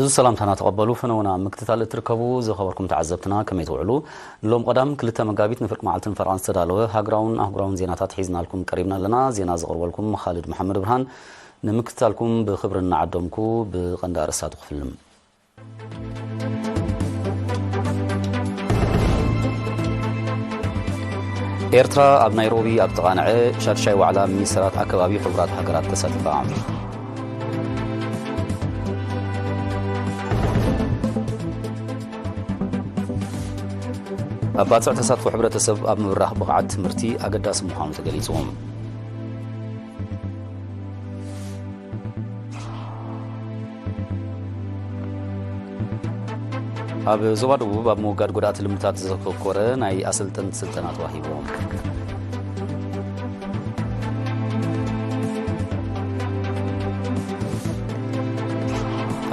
እዚ ሰላምታና ተቐበሉ። ፈነውና ኣብ ምክትታል እትርከቡ ዝኸበርኩም ተዓዘብትና ከመይ ትውዕሉ? ንሎም ቀዳም ክልተ መጋቢት ንፍርቂ መዓልትን ፈረቓን ዝተዳለወ ሃገራውን ኣህጉራውን ዜናታት ሒዝናልኩም ቀሪብና ኣለና። ዜና ዘቕርበልኩም ኻልድ መሓመድ ብርሃን። ንምክትታልኩም ብኽብሪ እናዓደምኩ ብቐንዲ ኣርእስታቱ ክፍልም። ኤርትራ ኣብ ናይሮቢ ኣብ ተቓንዐ ሻድሻይ ዋዕላ ሚኒስተራት ኣከባቢ ሕቡራት ሃገራት ተሳቲፋ። ኣብ ባጽዕ ተሳትፎ ሕብረተሰብ ኣብ ምብራኽ ብቕዓት ትምህርቲ ኣገዳሲ ምዃኑ ተገሊጹ። ኣብ ዞባ ደቡብ ኣብ ምውጋድ ጎዳእቲ ልምድታት ዘተኮረ ናይ ኣሰልጠንቲ ስልጠና ተዋሂቡ።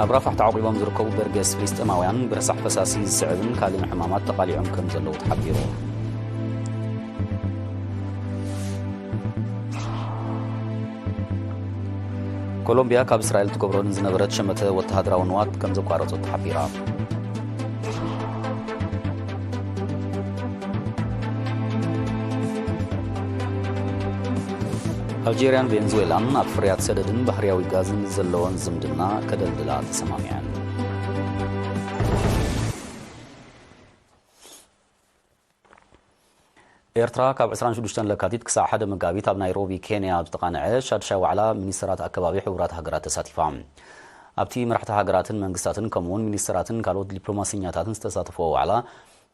ኣብ ራፋሕ ተዓቂቦም ዝርከቡ በርገስ ፍልስጤማውያን ብረሳሕ ፈሳሲ ዝስዕብን ካልእን ሕማማት ተቓሊዖም ከም ዘለዉ ተሓቢሩ። ኮሎምቢያ ካብ እስራኤል ትገብሮ ንዝነበረት ሸመተ ወተሃደራዊ ንዋት ከም ዘቋረጾት ተሓቢራ። ኣልጄርያን ቬንዙዌላን ኣብ ፍርያት ሰደድን ባህርያዊ ጋዝን ዘለወን ዝምድና ከደልድላ ተሰማሚዐን። ኤርትራ ካብ ዕስራን ሽዱሽተን ለካቲት ክሳዕ ሓደ መጋቢት ኣብ ናይሮቢ ኬንያ ኣብ ዝተቓንዐ ሻድሻይ ዋዕላ ሚኒስተራት ኣከባቢ ሕቡራት ሃገራት ተሳቲፋ። ኣብቲ መራሕቲ ሃገራትን መንግስታትን ከምኡውን ሚኒስተራትን ካልኦት ዲፕሎማሰኛታትን ዝተሳተፍዎ ዋዕላ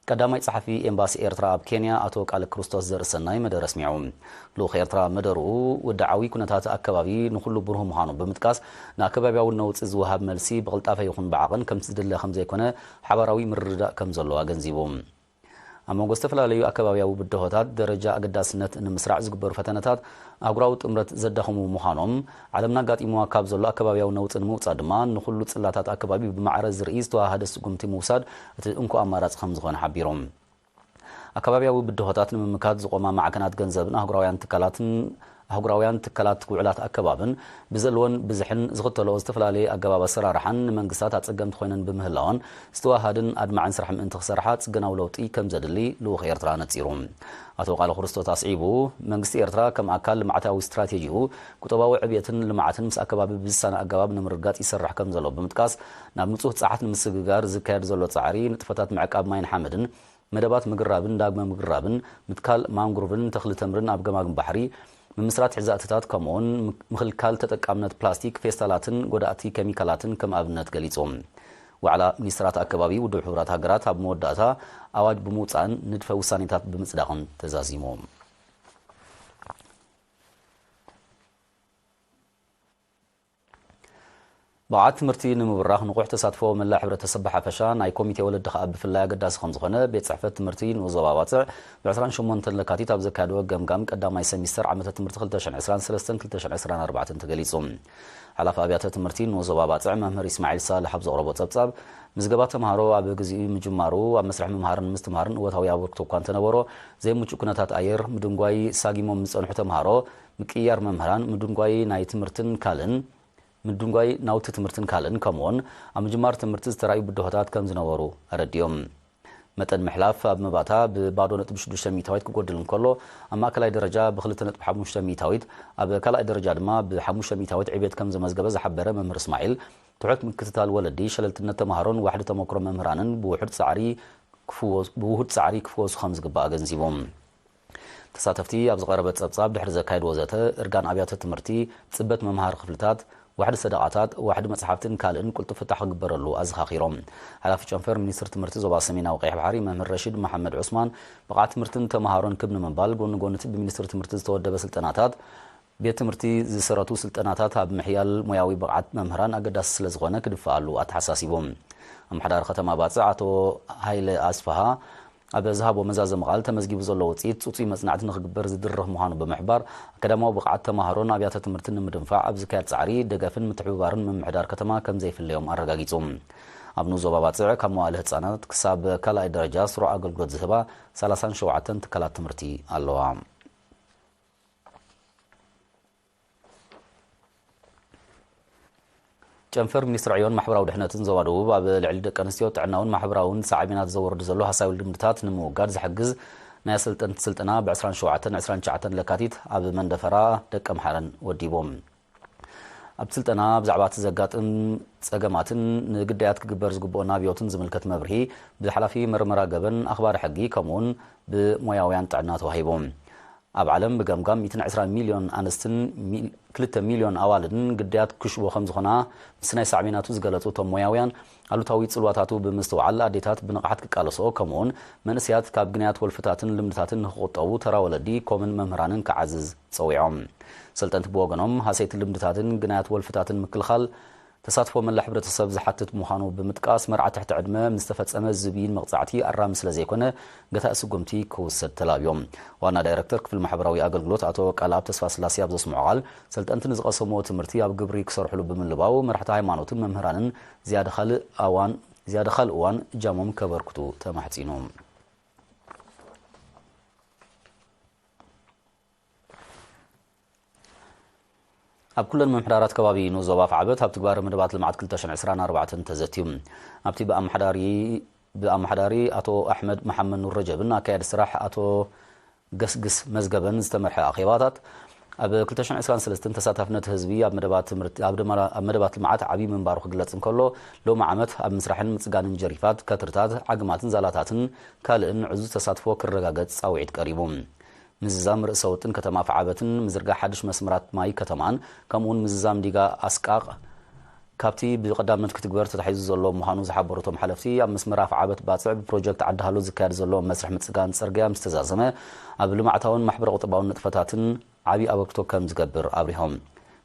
ቀዳማይ ጸሓፊ ኤምባሲ ኤርትራ ኣብ ኬንያ ኣቶ ቃለ ክርስቶስ ዘርእሰናይ መደረ ኣስሚዑ። ልኡኽ ኤርትራ መደርኡ ውድዓዊ ኩነታት ኣከባቢ ንኹሉ ብሩህ ምዃኑ ብምጥቃስ ንኣከባቢያዊ ነውጺ ዝወሃብ መልሲ ብቕልጣፈ ይኹን ብዓቐን ከምቲ ዝድለ ከም ዘይኮነ ሓባራዊ ምርድዳእ ከም ዘሎ ኣገንዚቡ። ኣብ መንጎ ዝተፈላለዩ ኣከባቢያዊ ብድሆታት ደረጃ ኣገዳስነት ንምስራዕ ዝግበሩ ፈተነታት ኣህጉራዊ ጥምረት ዘዳኸሙ ምዃኖም፣ ዓለምና ኣጋጢምዋ ካብ ዘሎ ኣከባቢያዊ ነውጺ ንምውጻእ ድማ ንኹሉ ጽላታት ኣከባቢ ብማዕረ ዝርኢ ዝተዋሃደ ስጉምቲ ምውሳድ እቲ እንኮ ኣማራጺ ከም ዝኾነ ሓቢሮም። ኣከባቢያዊ ብድሆታት ንምምካት ዝቖማ ማዕከናት ገንዘብን ኣህጉራውያን ትካላትን ኣህጉራውያን ትካላት ውዕላት ኣከባብን ብዘለወን ብዝሕን ዝኽተልኦ ዝተፈላለየ ኣገባብ ኣሰራርሓን ንመንግስታት ኣጸገምቲ ኮይነን ብምህላወን ዝተዋሃድን ኣድማዕን ስራሕ ምእንቲ ክሰርሓ ጽገናዊ ለውጢ ከም ዘድሊ ልኡኽ ኤርትራ ነጺሩ። ኣቶ ቃለ ክርስቶስ ኣስዒቡ፣ መንግስቲ ኤርትራ ከም ኣካል ልምዓታዊ ስትራቴጂኡ ቁጠባዊ ዕብየትን ልምዓትን ምስ ኣከባቢ ብዝሳነ ኣገባብ ንምርግጋጽ ይሰርሕ ከም ዘሎ ብምጥቃስ፣ ናብ ንጹህ ጸዓት ንምስግጋር ዝካየድ ዘሎ ጻዕሪ ንጥፈታት ምዕቃብ ማይን ሓመድን መደባት ምግራብን ዳግመ ምግራብን፣ ምትካል ማንግሩቭን ተኽሊ ተምርን ኣብ ገማግም ባሕሪ፣ ምምስራት ሕዛእትታት ከምኡውን ምክ-፣ ምኽልካል ተጠቃምነት ፕላስቲክ፣ ፌስታላትን ጎዳእቲ ኬሚካላትን ከም ኣብነት ገሊጹ። ዋዕላ ሚኒስትራት ኣከባቢ ውድብ ሕቡራት ሃገራት ኣብ መወዳእታ ኣዋጅ ብምውጻእን ንድፈ ውሳኔታት ብምጽዳቕን ተዛዚሙ። ብቕዓት ትምህርቲ ንምብራኽ ንቑሕ ተሳትፎ መላእ ሕብረተሰብ ብሓፈሻ፣ ናይ ኮሚቴ ወለዲ ከኣ ብፍላይ ኣገዳሲ ከም ዝኾነ ቤት ጽሕፈት ትምህርቲ ንኡስ ዞባ ባጽዕ ብ ዕስራን ሸሞንተን ለካቲት ኣብ ዘካየድዎ ገምጋም ቀዳማይ ሰሚስተር ዓመተ ትምህርቲ ክልተ ሽሕን ዕስራን ሰለስተን ክልተ ሽሕን ዕስራን ኣርባዕተን ተገሊጹ። ሓላፊ ኣብያተ ትምህርቲ ንኡስ ዞባ ባጽዕ መምህር ኢስማዒል ሳልሕ ኣብ ዘቕረቦ ጸብጻብ፣ ምዝገባ ተምሃሮ ኣብ ግዜኡ ምጅማሩ ኣብ መስርሕ ምምሃርን ምስትምሃርን እወታዊ ኣበርክቶ እኳ እንተነበሮ፣ ዘይምቹእ ኩነታት ኣየር፣ ምድንጓይ ሳጊሞም ዝጸንሑ ተምሃሮ፣ ምቅይያር መምህራን፣ ምድንጓይ ናይ ትምህርትን ካልእን ምድንጓይ ናውቲ ትምህርትን ካልእን፣ ከምኡውን ኣብ ምጅማር ትምህርቲ ዝተራእዩ ብድሆታት ከም ዝነበሩ ኣረዲኦም። መጠን ምሕላፍ ኣብ መባእታ ብባዶ ነጥቢ ሽዱሽተ ሚእታዊት ክጎድል እንከሎ፣ ኣብ ማእከላይ ደረጃ ብክልተ ነጥቢ ሓሙሽተ ሚእታዊት፣ ኣብ ካልኣይ ደረጃ ድማ ብሓሙሽተ ሚእታዊት ዕብየት ከም ዘመዝገበ ዝሓበረ መምህር እስማዒል፣ ትሑት ምክትታል ወለዲ፣ ሸለልትነት ተምሃሮን ዋሕዲ ተመክሮ መምህራንን ብውሑድ ጻዕሪ ክፍወስ-፣ ብውሁድ ጻዕሪ ክፍወሱ ከም ዝግባእ ኣገንዚቦም። ተሳተፍቲ ኣብ ዝቐረበ ጸብጻብ ድሕሪ ዘካየድዎ ዘተ፣ እርጋን ኣብያተ ትምህርቲ፣ ጽበት መምሃሪ ክፍልታት፣ ዋሕዲ ሰደቓታት፣ ዋሕዲ መጽሓፍትን ካልእን ቅልጡፍ ፍታሕ ክግበረሉ ኣዘኻኺሮም። ሓላፊ ጨንፈር ሚኒስትሪ ትምህርቲ ዞባ ሰሜናዊ ቀይሕ ባሕሪ መምህር ረሺድ መሓመድ ዑስማን፣ ብቕዓት ትምህርትን ተምሃሮን ክብ ንምባል፣ ጎኒ ጎኒ እቲ ብሚኒስትሪ ትምህርቲ ዝተወደበ ስልጠናታት፣ ቤት ትምህርቲ ዝሰረቱ ስልጠናታት ኣብ ምሕያል ሞያዊ ብቕዓት መምህራን ኣገዳሲ ስለ ዝኾነ ክድፈኣሉ ኣተሓሳሲቦም። ኣመሓዳሪ ከተማ ባጽዕ ኣቶ ሃይለ ኣስፍሃ ኣብ ዝሃቦ መዛዘሚ ቃል፣ ተመዝጊቡ ዘሎ ውጽኢት ጽጹይ መጽናዕቲ ንኽግበር ዝድርኽ ምዃኑ ብምሕባር፣ ኣካዳሚያዊ ብቕዓት ተማሃሮን ኣብያተ ትምህርትን ንምድንፋዕ ኣብ ዝካየድ ጻዕሪ ደገፍን ምትሕብባርን ምምሕዳር ከተማ ከም ዘይፍለዮም ኣረጋጊጹ። ኣብ ንኡስ ዞባ ባጽዕ ካብ መዋእለ ህጻናት ክሳብ ካልኣይ ደረጃ ስሩዕ ኣገልግሎት ዝህባ ሰላሳን ሸውዓተን ትካላት ትምህርቲ ኣለዋ። ጨንፈር ሚኒስትሪ ዕዮን ማሕበራዊ ድሕነትን ዞባ ደቡብ ኣብ ልዕሊ ደቂ ኣንስትዮ ጥዕናውን ማሕበራውን ሳዕቤናት ዘወርዱ ዘሎ ሃሳዊ ልምድታት ንምውጋድ ዝሕግዝ ናይ ኣሰልጠንቲ ስልጠና ብ27 29 ለካቲት ኣብ መንደፈራ ደቀምሓረን ወዲቦም። ኣብቲ ስልጠና ብዛዕባ እቲ ዘጋጥም ጸገማትን ንግዳያት ክግበር ዝግብኦ ናብዮትን ዝምልከት መብርሂ ብሓላፊ መርመራ ገበን ኣኽባሪ ሕጊ ከምኡውን ብሞያውያን ጥዕና ተዋሂቦም። ኣብ ዓለም ብገምጋም 120 ሚልዮን ኣንስትን ሚል- 2 ሚልዮን ኣዋልድን ግዳያት ክሽቦ ከም ዝኾና ምስ ናይ ሳዕቤናቱ ዝገለጹ እቶም ሞያውያን ኣሉታዊ ጽልዋታቱ ብምስትውዓል ኣዴታት ብንቕሓት ክቃለሶ ከምኡውን መንእስያት ካብ ግናያት ወልፍታትን ልምድታትን ንክቁጠቡ ተራ ወለዲ ኮምን መምህራንን ክዓዝዝ ጸዊዖም። ሰልጠንቲ ብወገኖም ሃሰይቲ ልምድታትን ግናያት ወልፍታትን ምክልኻል ተሳትፎ መላ ሕብረተሰብ ዝሓትት ምዃኑ ብምጥቃስ መርዓ ትሕቲ ዕድመ ምስ ተፈጸመ ዝብይን መቕጻዕቲ ኣራሚ ስለ ዘይኮነ ገታኢ ስጉምቲ ክውሰድ ተላብዮም። ዋና ዳይረክተር ክፍል ማሕበራዊ ኣገልግሎት ኣቶ ቃልኣብ ተስፋ ስላሴ ኣብ ዘስምዖ ቃል ሰልጠንቲ ንዝቐሰምዎ ትምህርቲ ኣብ ግብሪ ክሰርሕሉ ብምልባው መራሕቲ ሃይማኖትን መምህራንን ዝያዳ ካልእ ኣዋን ዝያዳ ካልእ እዋን እጃሞም ከበርክቱ ተማሕጺኑ። ኣብ ኩለን ምምሕዳራት ከባቢ ንኡስ ዞባ ኣፍዓበት ኣብ ትግባረ መደባት ልምዓት 2024 ተዘትዩ። ኣብቲ ብኣመሓዳሪ ብኣመሓዳሪ ኣቶ ኣሕመድ መሓመድ ኑር ረጀብን ኣካያዲ ስራሕ ኣቶ ገስግስ መዝገበን ዝተመርሐ ኣኼባታት ኣብ 2023 ተሳታፍነት ህዝቢ ኣብ መደባት ትምህርቲ ኣብ ደማ- ኣብ መደባት ልምዓት ዓብዪ ምንባሩ ክግለጽ እንከሎ ሎሚ ዓመት ኣብ ምስራሕን ምጽጋንን ጀሪፋት፣ ከትርታት፣ ዓግማትን ዛላታትን ካልእን ዕዙዝ ተሳትፎ ክረጋገጽ ጻውዒት ቀሪቡ። ምዝዛም ርእሰ ውጥን ከተማ ኣፍዓበትን ምዝርጋሕ ሓድሽ መስመራት ማይ ከተማን ከምኡውን ምዝዛም ዲጋ ኣስቃቕ ካብቲ ብቐዳምነት ክትግበር ተታሒዙ ዘሎ ምዃኑ ዝሓበሩ እቶም ሓለፍቲ ኣብ መስመር ኣፍዓበት ባጽዕ ብፕሮጀክት ዓዲ ሃሎ ዝካየድ ዘሎ መስርሕ ምጽጋን ጽርግያ ምስ ተዛዘመ ኣብ ልምዓታውን ማሕበረ ቁጠባውን ንጥፈታትን ዓብዪ ኣበርክቶ ከም ዝገብር ኣብሪሆም።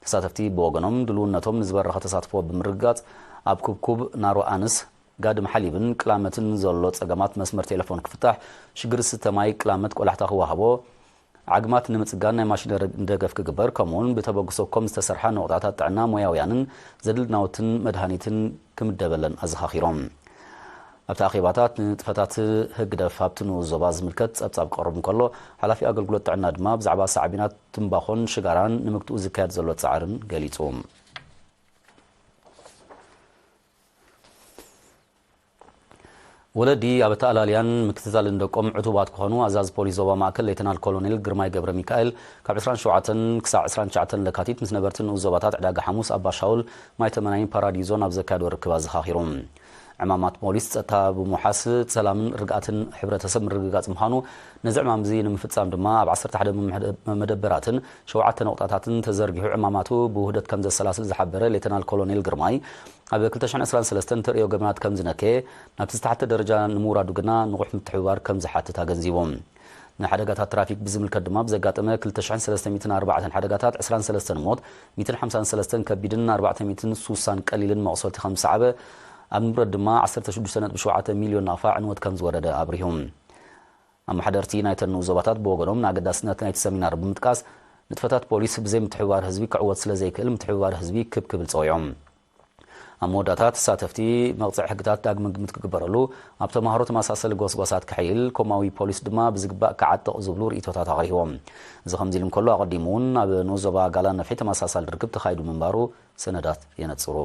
ተሳተፍቲ ብወገኖም ድልውነቶም ንዝበረኸ ተሳትፎ ብምርግጋጽ ኣብ ኩብኩብ ናሮ ኣንስ ጋድም ሓሊብን ቅላመትን ዘሎ ጸገማት መስመር ቴሌፎን ክፍታሕ፣ ሽግር ዝስተ ማይ ቅላመት ቆላሕታ ክወሃቦ፣ ዓግማት ንምጽጋን ናይ ማሽነሪ ደገፍ ክግበር ከምኡውን ብተበግሶ ኮም ዝተሰርሓ ነቑጣታት ጥዕና ሞያውያንን ዘድሊ ናውትን መድሃኒትን ክምደበለን ኣዘኻኺሮም። ኣብቲ ኣኼባታት ንጥፈታት ህግደፍ ኣብቲ ንኡስ ዞባ ዝምልከት ጸብጻብ ክቐርብ እንከሎ ሓላፊ ኣገልግሎት ጥዕና ድማ ብዛዕባ ሳዕቢናት ትምባኾን ሽጋራን ንምግትኡ ዝካየድ ዘሎ ጻዕርን ገሊጹ። ወለዲ ኣብ ኣተኣላልያን ምክትታልን ደቆም ዕቱባት ክኾኑ ኣዛዚ ፖሊስ ዞባ ማእከል ሌተናል ኮሎኔል ግርማይ ገብረ ሚካኤል ካብ 27 ክሳዕ 29 ለካቲት ምስ ነበርቲ ንኡስ ዞባታት ዕዳጋ ሓሙስ ኣባሻውል ማይተመናይን ፓራዲዞን ኣብ ዘካየዶ ርክብ ኣዘኻኺሩ። ዕማማት ፖሊስ ጸጥታ ብምውሓስ ሰላምን ርግኣትን ሕብረተሰብ ምርግጋጽ ምዃኑ፣ ነዚ ዕማም እዚ ንምፍጻም ድማ ኣብ 11 መምሐደ- መደበራትን ሸውዓተ ነቑጣታትን ተዘርጊሑ ዕማማቱ ብውህደት ከም ዘሰላስል ዝሓበረ ሌተናል ኮሎኔል ግርማይ፣ ኣብ 2023 ተርእዮ ገበናት ከም ዝነከየ፣ ናብቲ ዝተሓተ ደረጃ ንምውራዱ ግና ንቑሕ ምትሕብባር ከም ዝሓትት ኣገንዚቡ። ንሓደጋታት ትራፊክ ብዝምልከት ድማ ብዘጋጠመ 2,304 ሓደጋታት 23 ሞት፣ 153 ከቢድን 460 ቀሊልን መቑሰልቲ ከም ዝሰዓበ፣ ኣብ ንብረት ድማ 16.7 ሚልዮን ናቕፋ ዕንወት ከም ዝወረደ ኣብሪሁ። ኣመሓደርቲ ናይተን ንኡስ ዞባታት ብወገኖም ንኣገዳስነት ናይቲ ሰሚናር ብምጥቃስ ንጥፈታት ፖሊስ ብዘይ ምትሕብባር ህዝቢ ክዕወት ስለ ዘይክእል ምትሕብባር ህዝቢ ክብ ክብል ጸዊዖም። ኣብ መወዳእታ ተሳተፍቲ መቕጽዒ ሕግታት ዳግመ ግምት ክግበረሉ፣ ኣብ ተማሃሮ ተመሳሰሊ ጎስጓሳት ክሕይል፣ ኮማዊ ፖሊስ ድማ ብዝግባእ ክዓጥቕ ዝብሉ ርእይቶታት ኣቕሪቦም። እዚ ከምዚ ኢሉ እንከሎ ኣቐዲሙ እውን ኣብ ንኡስ ዞባ ጋላ ነፍሒ ተመሳሳሊ ርክብ ተኻይዱ ምንባሩ ሰነዳት የነጽሩ።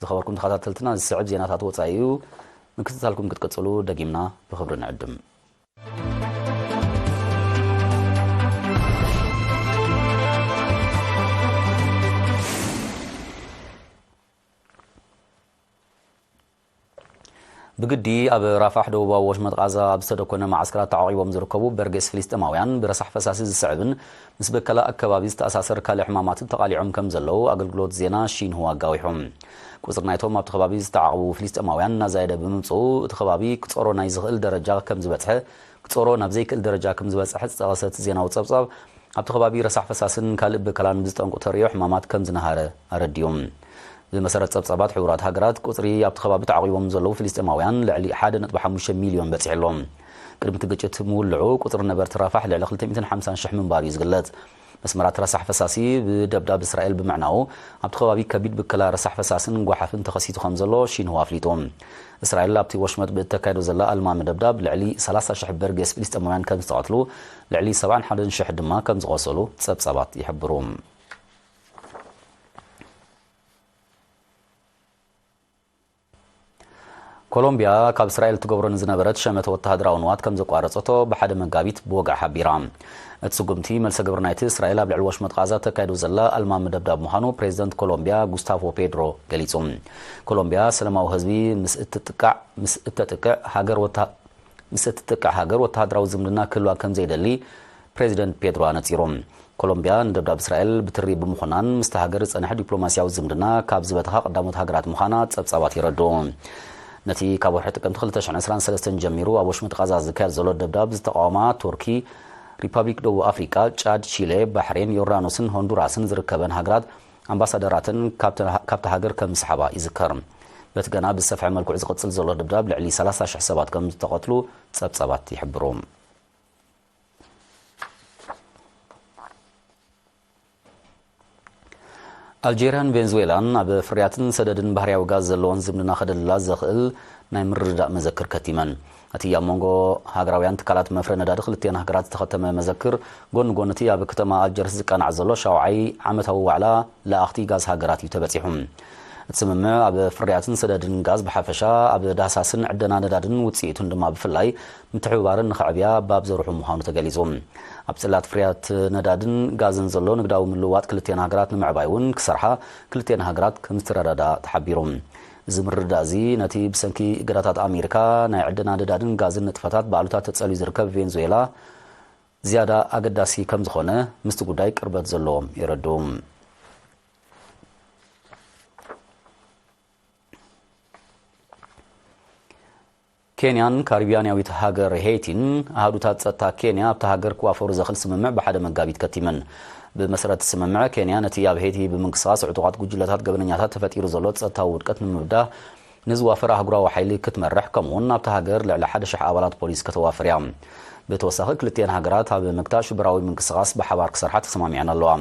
ዝኸበርኩም ተኸታተልትና ዝስዕብ ዜናታት ወጻኢ እዩ። ምክትታልኩም ክትቅጽሉ ደጊምና ብኽብሪ ንዕድም። ብግዲ ኣብ ራፋሕ ደቡባዊ ወሽመጥ ቃዛ ኣብ ዝተደኮነ መዓስከራት ተዓቂቦም ዝርከቡ በርጌስ ፍልስጤማውያን ብረሳሕ ፈሳሲ ዝስዕብን ምስ በከላ ኣከባቢ ዝተኣሳሰር ካልእ ሕማማትን ተቓሊዖም ከም ዘለዉ ኣገልግሎት ዜና ሺንሁዋ ኣጋዊሑ። ቁጽሪ ናይቶም ኣብቲ ከባቢ ዝተዓቕቡ ፍልስጤማውያን እናዛየደ ብምምጽኡ እቲ ከባቢ ክጸሮ ናይ ዝኽእል ደረጃ ከም ዝበጽሐ ክጸሮ ናብ ዘይክእል ደረጃ ከም ዝበጽሐ ዝጠቐሰ እቲ ዜናዊ ጸብጻብ ኣብቲ ከባቢ ረሳሕ ፈሳስን ካልእ በከላን ብዝጠንቁ ተርእዮ ሕማማት ከም ዝነሃረ ኣረዲኡ። ብመሰረት ጸብጻባት ሕቡራት ሃገራት፣ ቁጽሪ ኣብቲ ከባቢ ተዓቒቦም ዘለዉ ፍልስጤማውያን ልዕሊ ሓደ ነጥቢ ሓሙሽተ ሚልዮን በጺሑ ኣሎ። ቅድሚ እቲ ግጭት ምውልዑ፣ ቁጽሪ ነበርቲ ራፋሕ ልዕሊ ክልተ ሚእትን ሓምሳን ሽሕ ምንባሩ እዩ ዝግለጽ። መስመራት ረሳሕ ፈሳሲ ብደብዳብ እስራኤል ብምዕናዉ፣ ኣብቲ ከባቢ ከቢድ ብከላ ረሳሕ ፈሳስን ጓሓፍን ተኸሲቱ ከም ዘሎ ሺንሁዋ ኣፍሊጡ። እስራኤል ኣብቲ ወሽመጥ ብእተካይዶ ዘላ ኣልማሚ ደብዳብ፣ ልዕሊ ሰላሳ ሽሕ በርጌስ ፍልስጤማውያን ከም ዝተቐትሉ፣ ልዕሊ ሰብዓን ሓደን ሽሕ ድማ ከም ዝቖሰሉ ጸብጻባት ይሕብሩ። ኮሎምቢያ ካብ እስራኤል ትገብሮ ንዝነበረት ሸመተ ወተሃደራዊ ንዋት ከም ዘቋረጸቶ ብሓደ መጋቢት ብወግዒ ሓቢራ። እቲ ስጉምቲ መልሰ ግብሪ ናይቲ እስራኤል ኣብ ልዕሊ ወሽመጥ ቃዛ ተካይዶ ዘላ ኣልማሚ ደብዳብ ምዃኑ ፕሬዚደንት ኮሎምቢያ ጉስታቮ ፔድሮ ገሊጹ። ኮሎምቢያ ሰላማዊ ህዝቢ ምስ እትጥቃዕ፣ ምስ እተጥቅዕ ሃገር ወታ-፣ ምስ እትጥቃዕ ሃገር ወተሃደራዊ ዝምድና ክህልዋ ከም ዘይደሊ ፕሬዚደንት ፔድሮ ኣነጺሩ። ኮሎምቢያ ንደብዳብ እስራኤል ብትሪ ብምኹናን ምስቲ ሃገር ዝጸንሐ ዲፕሎማስያዊ ዝምድና ካብ ዝበተኻ ቀዳሞት ሃገራት ምዃና ጸብጻባት የረድኡ። ነቲ ካብ ወርሒ ጥቅምቲ ክልተ ሽሕን ዕስራን ሰለስተን ጀሚሩ ኣብ ወሽመጥ ቃዛ ዝካየድ ዘሎ ደብዳብ ዝተቃወማ ቱርኪ፣ ሪፓብሊክ ደቡብ ኣፍሪቃ፣ ጫድ፣ ቺሌ፣ ባሕሬን፣ ዮርዳኖስን ሆንዱራስን ዝርከበን ሃገራት ኣምባሳደራትን ካብተ-፣ ካብታ ሃገር ከም ዝሰሓባ ይዝከር። በቲ ገና ብዝሰፍሐ መልክዑ ዝቕጽል ዘሎ ደብዳብ ልዕሊ ሰላሳ ሽሕ ሰባት ከም ዝተቐትሉ ጸብጻባት ይሕብሩ። ኣልጄርያን ቬንዙዌላን ኣብ ፍርያትን ሰደድን ባህርያዊ ጋዝ ዘለወን ዝምድና ከደልላ ዘኽእል ናይ ምርድዳእ መዘክር ከቲመን። እቲ ኣብ መንጎ ሃገራውያን ትካላት መፍረ ነዳዲ ክልቲአን ሃገራት ዝተኸተመ መዘክር፣ ጎኒ ጎኒ እቲ ኣብ ከተማ ኣልጀርስ ዝቃናዕ ዘሎ ሻውዓይ ዓመታዊ ዋዕላ ለኣኽቲ ጋዝ ሃገራት እዩ ተበጺሑ። እቲ ስምምዕ ኣብ ፍርያትን ሰደድን ጋዝ ብሓፈሻ፣ ኣብ ዳህሳስን ዕደና ነዳድን ውጽኢቱን ድማ ብፍላይ ምትሕብባርን ንኽዕብያ ባብ ዘርሑ ምዃኑ ተገሊጹ። ኣብ ጽላት ፍርያት ነዳድን ጋዝን ዘሎ ንግዳዊ ምልውዋጥ ክልቲአን ሃገራት ንምዕባይ እውን ክሰርሓ ክልቲአን ሃገራት ከም ዝተረዳዳ ተሓቢሩ። እዚ ምርድዳእ እዚ ነቲ ብሰንኪ እገዳታት ኣሜሪካ ናይ ዕደና ነዳድን ጋዝን ንጥፈታት ብኣሉታ ተጸልዩ ዝርከብ ቬንዙዌላ ዝያዳ ኣገዳሲ ከም ዝኾነ ምስቲ ጉዳይ ቅርበት ዘለዎም የረድኡ። ኬንያን ካሪቢያናዊት ሃገር ሄይቲን ኣሃዱታት ጸጥታ ኬንያ ኣብታ ሃገር ክዋፈሩ ዘኽእል ስምምዕ ብሓደ መጋቢት ከቲመን። ብመሰረት ስምምዕ ኬንያ ነቲ ኣብ ሄይቲ ብምንቅስቓስ ዕጡቓት ጉጅለታት ገበነኛታት ተፈጢሩ ዘሎ ጸጥታዊ ውድቀት ንምብዳህ ንዝዋፈር ኣህጉራዊ ሓይሊ ክትመርሕ፣ ከምኡውን ኣብታ ሃገር ልዕሊ ሓደ ሽሕ ኣባላት ፖሊስ ከተዋፍር እያ። ብተወሳኺ ክልቲአን ሃገራት ኣብ ምግታእ ሽበራዊ ምንቅስቓስ ብሓባር ክሰርሓ ተሰማሚዐን ኣለዋ።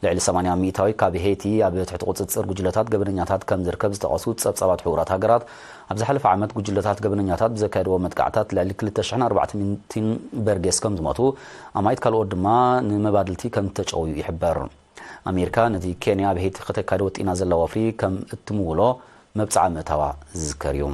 ልዕሊ ሰማንያ ሚእታዊት ካብ ሄይቲ ኣብ ትሕቲ ቁጽጽር ጉጅለታት ገበነኛታት ከም ዝርከብ ዝጠቐሱ ጸብጻባት ሕቡራት ሃገራት፣ ኣብ ዝሓለፈ ዓመት ጉጅለታት ገበነኛታት ብዘካየድዎ መጥቃዕታት ልዕሊ ክልተ ሽሕን ኣርባዕተ ሚእትን በርጌስ ከም ዝሞቱ፣ ኣማኢት ካልኦት ድማ ንመባድልቲ ከም ዝተጨውዩ ይሕበር። ኣሜሪካ ነቲ ኬንያ ኣብ ሄይቲ ከተካይዶ ወጢና ዘላ ወፍሪ ከም እትምውሎ መብጽዓ ምእታዋ ዝዝከር እዩ።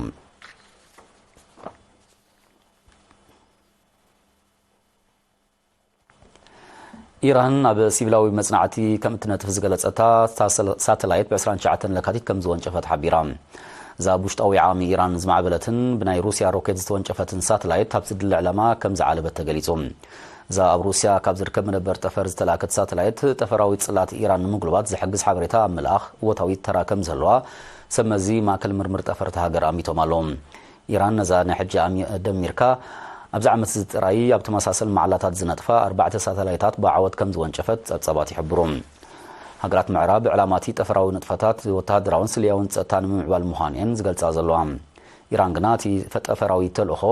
ኢራን ኣብ ሲቪላዊ መጽናዕቲ ከም እትነጥፍ ዝገለጸታ ሳተል-፣ ሳተላይት ብ ዕስራን ትሽዓተን ለካቲት ከም ዝወንጨፈት ሓቢራ። እዛ ኣብ ውሽጣዊ ዓቕሚ ኢራን ዝማዕበለትን ብናይ ሩስያ ሮኬት ዝተወንጨፈትን ሳተላይት፣ ኣብ ዝድለ ዕላማ ከም ዝዓለበት ተገሊጹ። እዛ ኣብ ሩስያ ካብ ዝርከብ መደበር ጠፈር ዝተላእከት ሳተላይት፣ ጠፈራዊ ጽላት ኢራን ንምጉልባት ዝሕግዝ ሓበሬታ ኣብ ምልኣኽ እወታዊ ተራ ከም ዝህልዋ፣ ሰብ መዚ ማእከል ምርምር ጠፈር እታ ሃገር ኣሚቶም ኣለዉ። ኢራን ነዛ ናይ ሕጂ ኣሚ-፣ ደሚርካ፣ ኣብዚ ዓመት እዚ ጥራይ ኣብ ተመሳሰል መዓላታት ዝነጥፋ ኣርባዕተ ሳተላይታት ብዓወት ከም ዝወንጨፈት ጸብጻባት ይሕብሩ። ሃገራት ምዕራብ ዕላማ እቲ ጠፈራዊ ንጥፈታት ወተሃደራውን ስለያውን ጸጥታ ንምምዕባል ምዃኑ እየን ዝገልጻ ዘለዋ። ኢራን ግና እቲ ፈ-፣ ጠፈራዊ ተልእኾ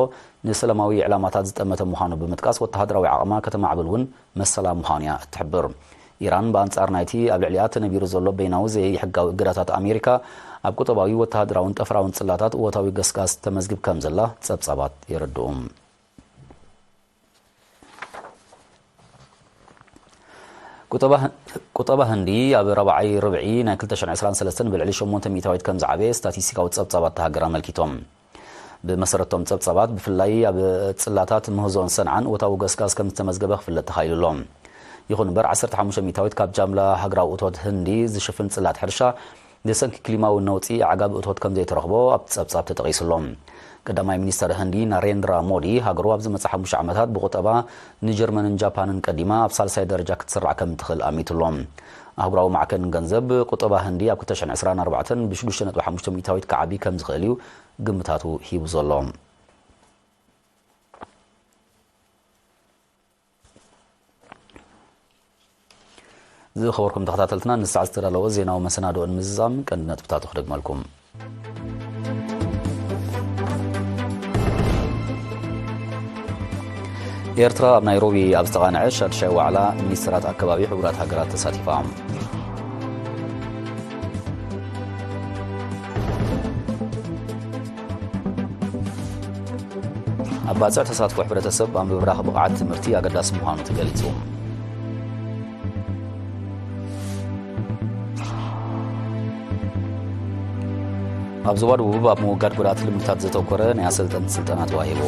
ንሰላማዊ ዕላማታት ዝጠመተ ምዃኑ ብምጥቃስ፣ ወተሃደራዊ ዓቕማ ከተማዕብል እውን መሰላ ምዃኑ እያ እትሕብር። ኢራን ብኣንጻር ናይቲ ኣብ ልዕሊኣ ተነቢሩ ዘሎ በይናዊ ዘይሕጋዊ እገዳታት ኣሜሪካ፣ ኣብ ቁጠባዊ፣ ወተሃደራውን ጠፈራውን ጽላታት እወታዊ ገስጋስ ተመዝግብ ከም ዘላ ጸብጻባት የረድኡ። ቁጠባ፣ ቁጠባ ህንዲ ኣብ ራብዓይ ርብዒ ናይ ክልተ ሽሕን ዕስራን ሰለስተን ብልዕሊ ሸሞንተ ሚእታዊት ከም ዝዓበየ ስታቲስቲካዊ ጸብጻባት እታ ሃገር ኣመልኪቶም። ብመሰረቶም ጸብጻባት፣ ብፍላይ ኣብ ጽላታት ምህዞን ሰንዓን እወታዊ ገስጋስ ከም ዝተመዝገበ ክፍለጥ ተኻኢሉ ኣሎ። ይኹን እምበር፣ ዓሰርተ ሓሙሽተ ሚእታዊት ካብ ጃምላ ሃገራዊ እቶት ህንዲ ዝሽፍን ጽላት ሕርሻ፣ ብሰንኪ ክሊማዊ ነውጺ ኣዕጋቢ እቶት ከም ዘይተረኽቦ ኣብቲ ጸብጻብ ተጠቒሱ ኣሎ። ቀዳማይ ሚኒስተር ህንዲ ናሬንድራ ሞዲ፣ ሃገሩ ኣብ ዝመጽእ ሓሙሽተ ዓመታት ብቁጠባ ንጀርመንን ጃፓንን ቀዲማ ኣብ ሳልሳይ ደረጃ ክትስራዕ ከም እትኽእል ኣሚቱ ኣሎ። ኣህጉራዊ ማዕከን ገንዘብ፣ ቁጠባ ህንዲ ኣብ ክልተ ሽሕን ዕስራን ኣርባዕተን ብሽዱሽተ ነጥቢ ሓሙሽተ ሚእታዊት ክዓቢ ከም ዝኽእል እዩ ግምታቱ ሂቡ ዘሎ። ዝኸበርኩም ተኸታተልትና፣ ንሳዕ ዝተዳለወ ዜናዊ መሰናድኦ ንምዝዛም ቀንዲ ነጥብታቱ ክደግመልኩም። ኤርትራ ኣብ ናይሮቢ ኣብ ዝተቓንዐ ሻድሻይ ዋዕላ ሚኒስትራት ኣከባቢ ሕቡራት ሃገራት ተሳቲፋ። ኣብ ባጽዕ ተሳትፎ ሕብረተሰብ ኣብ ምብራኽ ብቕዓት ትምህርቲ ኣገዳሲ ምዃኑ ተገሊጹ። ኣብ ዞባ ደቡብ ኣብ ምውጋድ ጎዳእቲ ልምድታት ዘተኮረ ናይ ኣሰልጠንቲ ስልጠና ተዋሂቡ።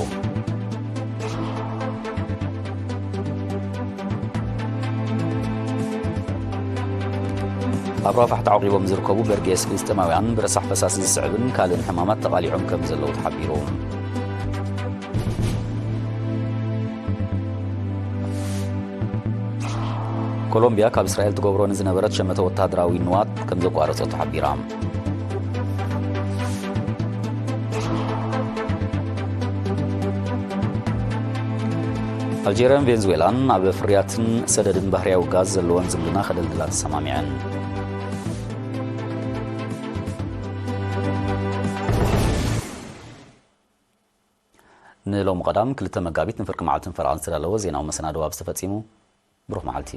ኣብ ራፋሕ ተዓቂቦም ዝርከቡ በርጌስ ፍልስጤማውያን ብረሳሕ ፈሳሲ ዝስዕብን ካልእን ሕማማት ተቓሊዖም ከም ዘለዉ ተሓቢሩ። ኮሎምቢያ ካብ እስራኤል ትገብሮ ንዝነበረት ሸመተ ወተሃደራዊ ንዋት ከም ዘቋረጸቶ ሓቢራ። ኣልጀርያን ቬንዙዌላን ኣብ ፍርያትን ሰደድን ባህርያዊ ጋዝ ዘለወን ዝምድና ከደልድላ ተሰማሚዐን። ንሎሚ ቀዳም ክልተ መጋቢት ንፍርቂ መዓልትን ፈረቓን ዝተዳለወ ዜናዊ መሰናድዎ ኣብዚ ተፈጺሙ። ብሩኽ መዓልቲ።